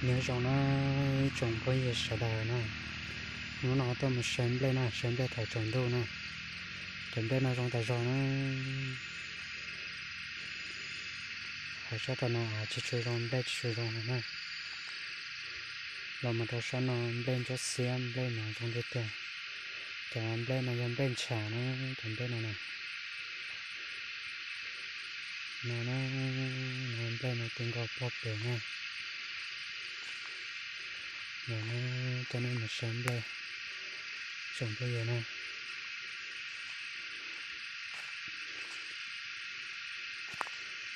Nyob zoo na ib tsoom phooj ywg sawv daws na, hnub no tuaj mus saib nplej na, saib nplej thaum tsaus ntuj na. Cov nplej no zoo tas zog na. Hauv sab tom no tsis tshua zoo, nplej tsis tshua zoo na. Los mus rau sab no nplej ntsuab xiab, nplej no zoo tiag tiag. Cov nplej no yog nplej ntshav na, cov nplej no na. No na, no nplej no ti nkaus pog pem na. No na, coj nej mus saib nplej, tsoom phooj ywg na.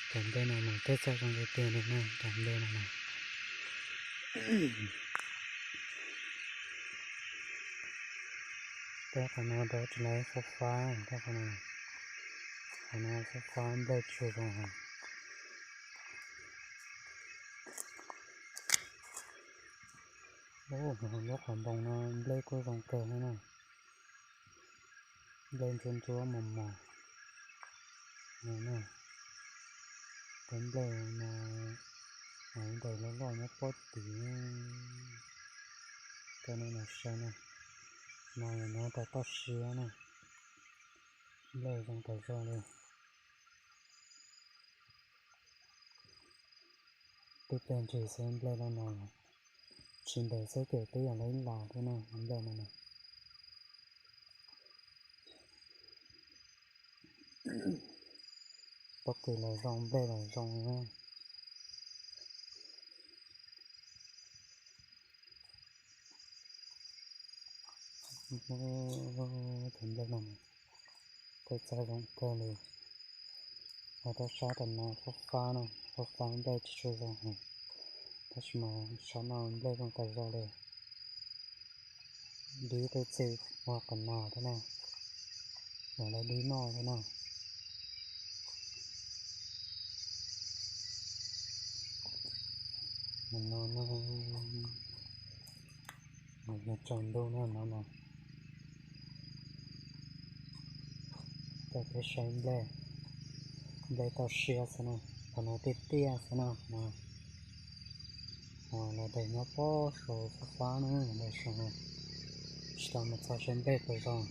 Cov nplej no mas thiaj txawj zoo tiag tiag li na, cov nplej no na. Tej qhov no rau tsis laib fab fab, tej qhov no, qhov no fab fab nplej tsis zoo heev. Lub qhov npoo no nplej kuj zoo kawg thiab na. Nplej ntsuab ntsuab mos mos no na. Cov nplej no ntawm loj loj nyob pob tid. Cov no no saib na, no yog nyob rau toj siab na. Nplej zoo tas zog li. Tib pliag ntshis xwb nplej loj no, tsis ntev xwb ces twb yog lawv los thiab na, nplej no na. Pob kws los zoo, nplej los zoo na. Cov nplej no thiaj txawj zoo kawg li. Los rau sab tom no fab fab na, fab fab nplej tsis tshua zoo heev, tab sis mas sab no nplej zoo tas zog li. Dib tej txij ua qhov no thiab na, los lawv dib noj thiab na. No no, tsaus ntuj na no na. Coj peb saib nplej, nplej toj siab xwb na, qhov no tiaj tiaj xwb na no. Los daim nyob pob saud fab fab na, daim saud tsis tau mus txog saib nplej puas zoo.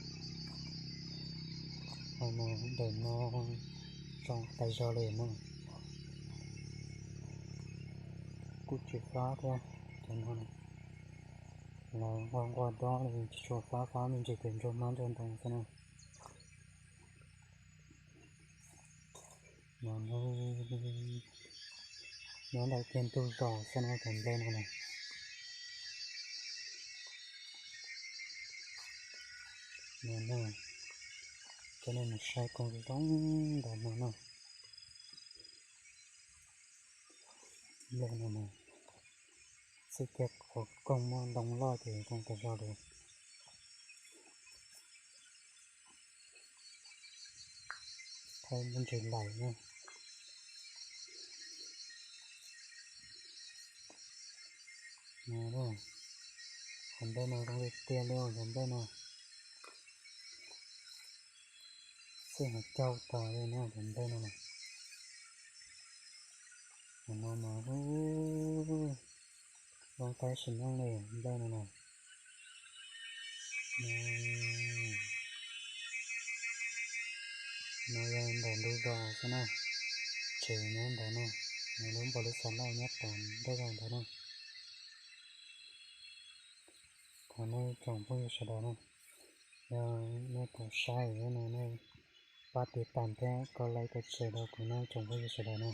Qhov no daim no zoo tas zog li na. Kuj tsis fab thiab, cov no los nquag nquag dob li, tsis tshua fab, fab me ntsis ces ntsuag hmab ntsuag ntoo xwb na. No nyob ntawm kiag ntug zos xwb na, cov nplej no na. No na, coj nej mus saib koom zoo ntawm no na. Nplej no na, txij kiag qhov koog muaj ntoo loj ces zoo tas zog li. Thaij muaj ntsis laim na. Cov nplej no zoo li tiag li, cov nplej no txij hauv caug tag li na, cov nplej no na. Cov no mas zoo tab sis neej li nplej no na. No yog ntawm ntug zos xwb na, tsev nyob ntawd na, lub npaus lub xav loj nyob tom ntej zog ntawd na. Thov nej tsoom phooj ywg sawv daws na, yog nej tau saib no nej pab tiv tas thiab kov like kov share rau kuv na tsoom phooj ywg sawv daws na.